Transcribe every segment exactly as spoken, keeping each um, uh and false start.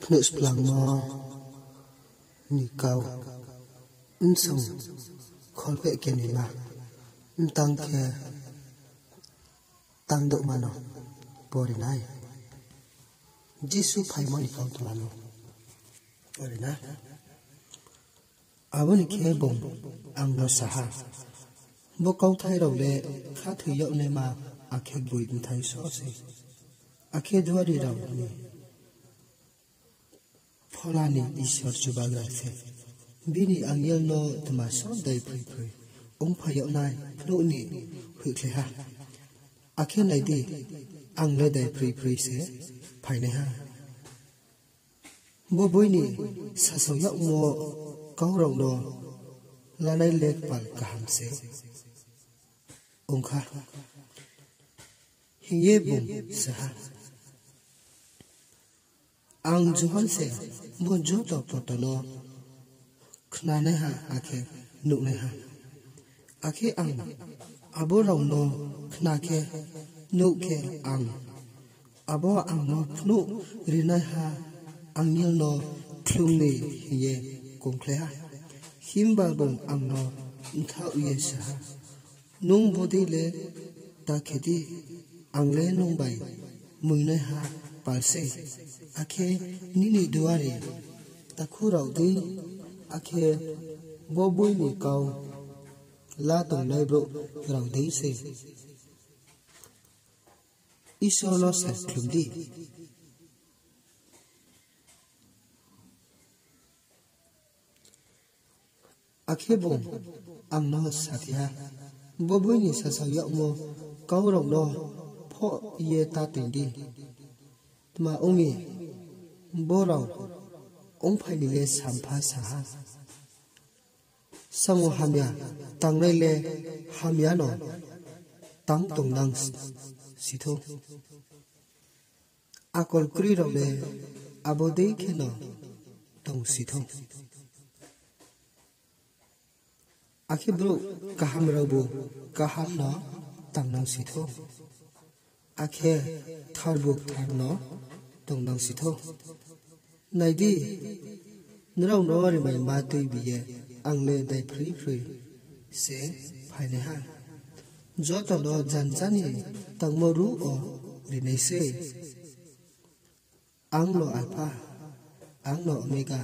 Nouhsplangmo ni kau, msong kholpheh kenima, mtang khe tangdouhma no pori nai. Jisu phaimo ni kautma no pori nai. Abo ni khe bung ang no sa ha, bo kauthai rao le khathoi yag naima, akhe gboing bthai só se, akhe duari rao ni Phola ni Isor Chubagra se. Bini angel no tma só daiphroi phroi ongphai yag nai phnuh ni hoihkhlai ha. Akhe nai di, ang le daiphroi phroi se phainaiha. Bo boi ni sasao yagmo kau rao no lanai le kpal kaham se ong kha, hing ye bung sa ha. Ang Johon se bo joto poto no khnanaiha akhe nuhnaiha. Akhe ang abo rao no khna khe, nuh khe, ang abo ang no phnuh rinaiha angel no khlum ni hing ye kongkhlai ha. Himba bung ang no mthaoh ye sa ha, Nung bodei le ta khe di, ang le nung bai muinaiha pal sei, akhe nini duari takhu rao dei, akhe bo boi ni kau la tongnai brouh rao dei sei. Isor no se khlum di. Akhe bung ang no sakhlai ha, bo boi ni sasao yagmo kau rao no phoh ye ta toing di. Tma ong mi, bo rao ongphai ni le sampha sa ha. Sango hamya tangnai le hamya no tang tongnang si thou. Akol kroi rao le abo dei kheno tong si thou. Akhe brouh kaham raobu kaham no tangnang si thou, akhe kthar bu kthar no tongnang si thou. Nai di, nrao no rimaima tuibi ye ang le daiphroi phroi se phainaiha. Joto no janja ni tangmo ruh wo ri nai sei. Ang no Alpha, ang no Omega,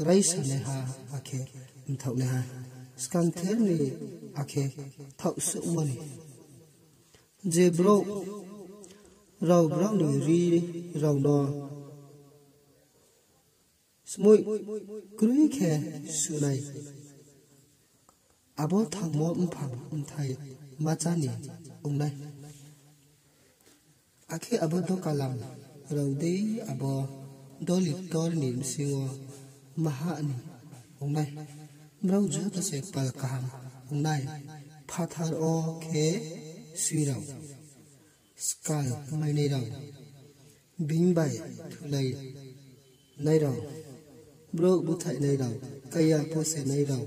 raisanaiha akhe mthaohnaiha, skangther ni akhe thaohsuhmo ni. Je brouh rao brao ni rri rao no smoih kroi khe su nai, abo thangmo mphang bthai ma chá ni ong nai. Akhe abo dokalam rao dei abo doli ktor ni bsing yo maha ni ong nai. Brao joto se kpal kaham ong nai. Phathar wo khe sui rao, skal mainai rao, being bai thulai nai rao, brouh búthaihnai rao, kaiya posenai rao,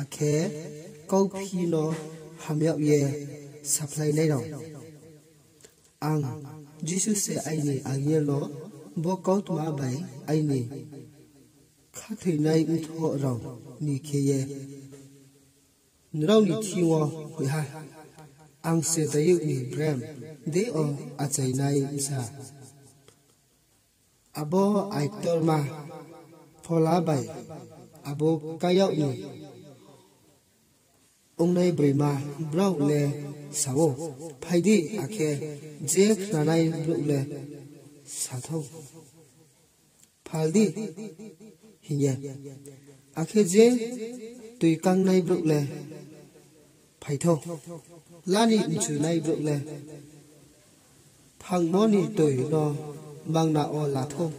akhe kauphi no hamyag ye saphlainai rao. Ang Jisu se aini angel no bo kautma bai aini khathoinai mthoh rao ni khe ye nrao ni thing yo hoih ha. Ang se dayouh ni brem deing yo achainai bsa. Abo aiktorma phola bai abo kayag ni ongnai broima brao le sa ou, Phai di, akhe je khnanai brouh le sa thou, Phal di, hing ye, akhe je toi kangnai brouh le phai thou, la ni mchunai brouh le phangmo ni toi no mangna wo la thou.